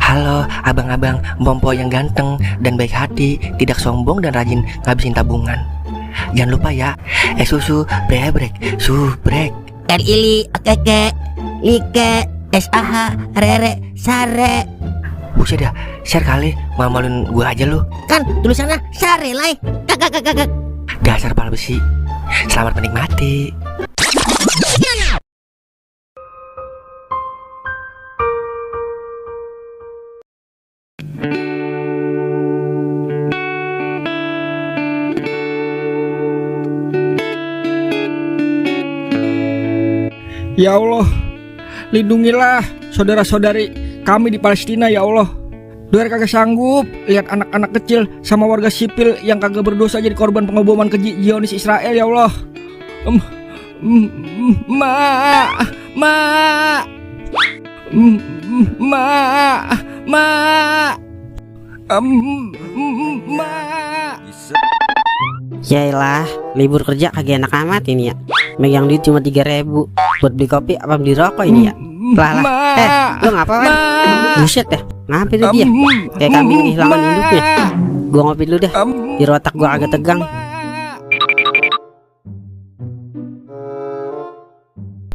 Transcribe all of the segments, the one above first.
Halo abang-abang Bompo yang ganteng dan baik hati, tidak sombong dan rajin ngabisin tabungan. Jangan lupa ya, susu brebrek, subrek. Ili, keke, like, SAH, rere, sare. Buset dah, share kali, malu-maluin gua aja lu. Kan tulisannya sare lai. Kakak. Dasar pala besi. Selamat menikmati. Ya Allah, lindungilah saudara-saudari kami di Palestina ya Allah. Biar kagak sanggup lihat anak-anak kecil sama warga sipil yang kagak berdosa jadi korban pengeboman keji Zionis Israel ya Allah. Yaelah, libur kerja kagak enak amat ini ya. Megang duit cuma 3.000 buat beli kopi apa beli rokok ini ya. Lah, lu ngapa kan? Buset dah, ngapain tuh dia? Kayak kambing kehilangan induknya. Gua ngopi dulu dah, biar otak gua agak tegang.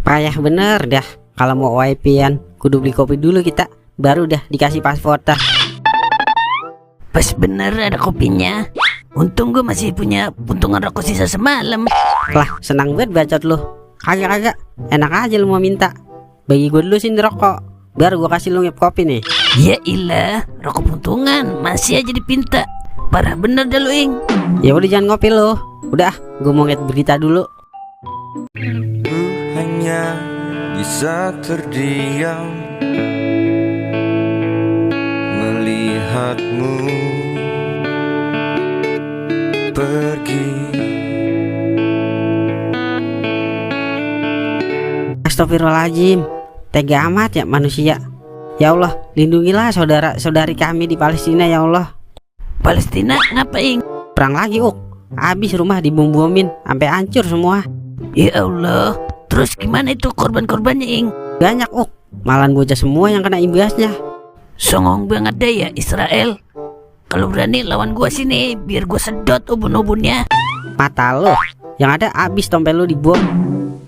Payah bener dah, kalau mau OIP-an kudu beli kopi dulu kita, baru dah dikasih paspor dah. Pas bener ada kopinya. Untung gue masih punya puntungan rokok sisa semalam. Lah, senang banget bacot lu. Kagak, enak aja lu mau minta. Bagi gue dulu sini rokok, baru gue kasih lu ngip kopi nih. Ya ilah, rokok puntungan masih aja dipinta. Parah bener dah lu, Ing. Ya udah jangan ngopi lu. Udah, gue mau ngeliat berita dulu. Ku hanya bisa terdiam melihatmu pergi. Astagfirullahaladzim, tega amat ya manusia. Ya Allah, lindungilah saudara-saudari kami di Palestina ya Allah. Palestina ngapain? Perang lagi habis rumah dibom-bomin sampai hancur semua. Ya Allah, terus gimana itu korban-korbannya, Ing? Banyak malahan bocah semua yang kena imbasnya. Songong banget deh ya Israel. Kalau berani lawan gua sini, biar gua sedot ubun-ubunnya. Mata lo, yang ada abis tompel lo dibom.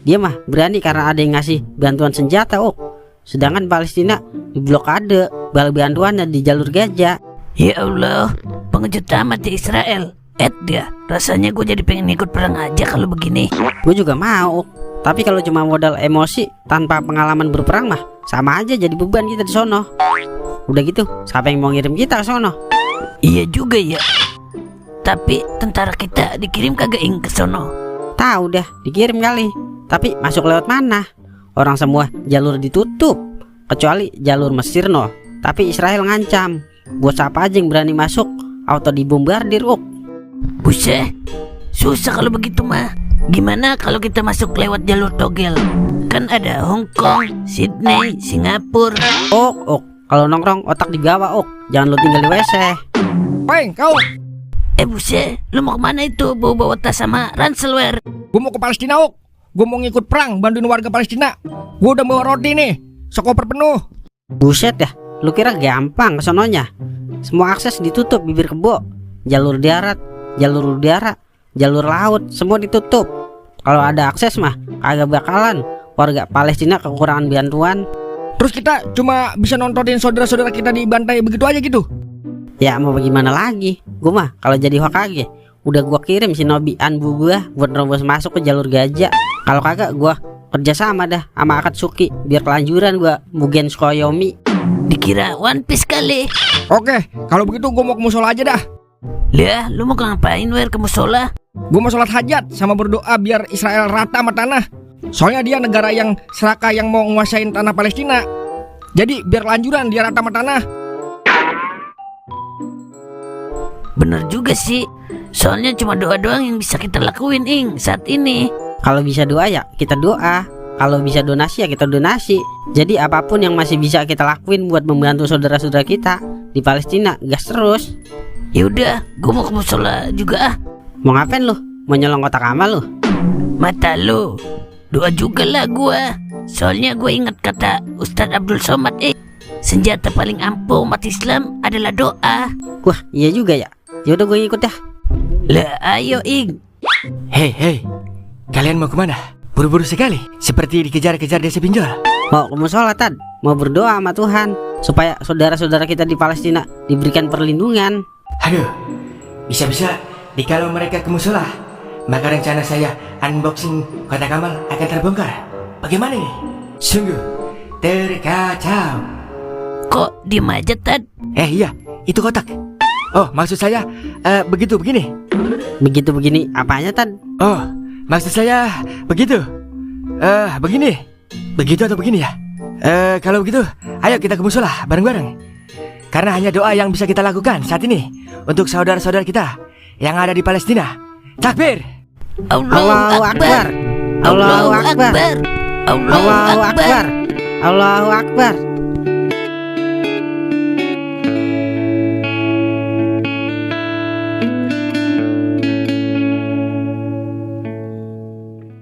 Dia mah berani karena ada yang ngasih bantuan senjata Sedangkan Palestina diblokade, bal bantuannya di jalur Gaza. Ya Allah, pengecut amat ya Israel. Dia, rasanya gue jadi pengen ikut perang aja kalau begini. Gue juga mau, tapi kalau cuma modal emosi tanpa pengalaman berperang mah sama aja jadi beban kita di sono. Udah gitu, siapa yang mau ngirim kita ke sono? Iya juga ya. Tapi tentara kita dikirim kagak, Ing, ke sono? Tahu dah, dikirim kali. Tapi masuk lewat mana? Orang semua jalur ditutup, kecuali jalur Mesir Tapi Israel ngancam, buat siapa aja yang berani masuk, auto dibombardir. Buset, susah kalau begitu mah. Gimana kalau kita masuk lewat jalur togel? Kan ada Hong Kong, Sydney, Singapura. Kalau nongkrong otak digawa jangan lo tinggal di WC. Peng, kau. Buset, lu mau kemana itu bawa-bawa tas sama ransomware? Gue mau ke Palestina, Gue mau ngikut perang, bantuin warga Palestina. Gue udah bawa roti nih, sekoper penuh. Buset dah, lu kira gampang kesononya? Semua akses ditutup bibir kebo. Jalur darat, jalur udara, jalur laut, semua ditutup. Kalau ada akses mah kagak bakalan warga Palestina kekurangan bantuan. Terus kita cuma bisa nontonin saudara-saudara kita dibantai begitu aja gitu? Ya mau bagaimana lagi? Gue mah kalau jadi Hokage udah gua kirim Shinobi Anbu gua buat nerobos masuk ke jalur Gaza. Kalau kagak gua kerja sama dah sama Akatsuki biar kelanjuran gua Mugen Tsukuyomi. Dikira One Piece kali. Oke, kalau begitu gua mau ke musola aja dah. Lah, lu mau ngapain ke musola? Gua mau sholat hajat sama berdoa biar Israel rata sama tanah. Soalnya dia negara yang serakah yang mau nguasain tanah Palestina. Jadi biar kelanjuran dia rata sama tanah. Bener juga sih. Soalnya cuma doa doang yang bisa kita lakuin, Ing, saat ini. Kalau bisa doa ya kita doa. Kalau bisa donasi ya kita donasi. Jadi apapun yang masih bisa kita lakuin buat membantu saudara-saudara kita di Palestina, gas terus. Ya udah, gua mau ke musola juga. Mau ngapain lu? Mau nyolong kotak amal lu? Mata lu, doa juga lah gua. Soalnya gue ingat kata Ustadz Abdul Somad, senjata paling ampuh umat Islam adalah doa. Wah, iya juga ya. Yaudah gue ikut ya. Lah ayo Ing. Hei, kalian mau kemana? Buru-buru sekali, seperti dikejar-kejar desa pinjol. Mau ke musola, Tad. Mau berdoa sama Tuhan supaya saudara-saudara kita di Palestina diberikan perlindungan. Aduh, bisa-bisa dikalau mereka ke musola, maka rencana saya unboxing kotak amal akan terbongkar. Bagaimana nih? Sungguh terkacau. Kok diem aja Tad? Iya, itu kotak. Oh, maksud saya begitu begini. Begitu begini apanya, Tad? Oh, maksud saya begitu. Begini. Begitu atau begini ya? Kalau begitu, ayo kita ke musola bareng-bareng. Karena hanya doa yang bisa kita lakukan saat ini untuk saudara-saudara kita yang ada di Palestina. Takbir! Allahu Akbar. Allahu Akbar. Allahu Akbar. Allahu Akbar.